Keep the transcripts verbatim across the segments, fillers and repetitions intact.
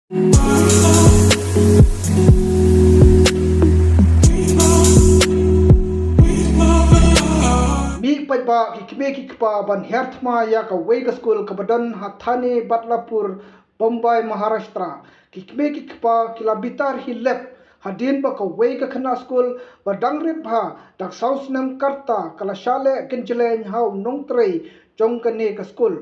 Mih paidbah, ki kmie ki kpa, ban hiar thma ïa kawei ka skul kaba don ha Thane Badlapur, Bombay, Maharashtra. Ki kmie ki kpa ki la bitar hi lep hadien ba kawei ka khynnah skul ba dang rit bha, dang saw snem ka rta, ka la shah leh kynjleñ ha u nongtrei jong kane ka skul.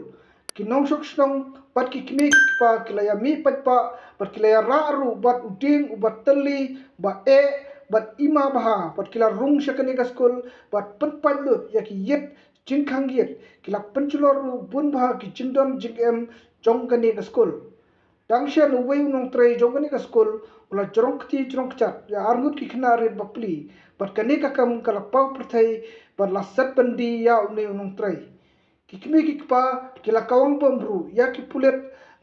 Ki nongshong shnong bad ki kmie ki kpa ki la ïa mih paidbah bad ki la ïa rah ruh bad u dieng uba teli, ba eh bad ima bha, bad ki la rung sha kane ka skul bad pynpait lut ïa ki ïit jingkhang ïit. Ki la pynshlur ruh bun bha ki jingdon jingem jong kane ka skul. Dang shen, uwei u nongtrei jong kane ka skul u la jrong kti jrong kjat ïa arngut ki khynnah rit bapli, bad kane ka kam ka la paw pyrthei bad la set byndi ïa une u nongtrei. Ki kmie ki kpa ki la kawang bom ruh ïa ki pulit,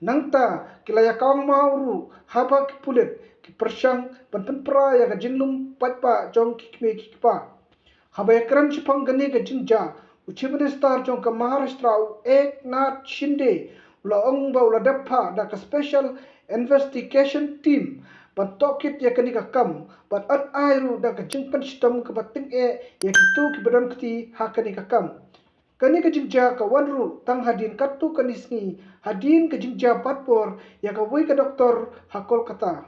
nangta ki la ïa kawang maw ruh haba ki pulit ki pyrshang ban pynpra ïa ka jinglum paidbah jong ki kmie ki kpa. Haba ïakren shaphang kane ka jingjia, u Chief Minister jong ka Maharashtra, u Eknath Shinde, u la ong ba u la dep phah da ka Special Investigation Team ban tohkit ïa kane ka kam, bad ot ai ruh da ka jingpynshitom kaba tyngeh ïa kito kiba don kti ha kane ka kam. Kane ka jingjia ka wan ruh tang hadien katto katne sngi, hadien ka jingjia batbor ïa kawei ka doktor ha Kolkata.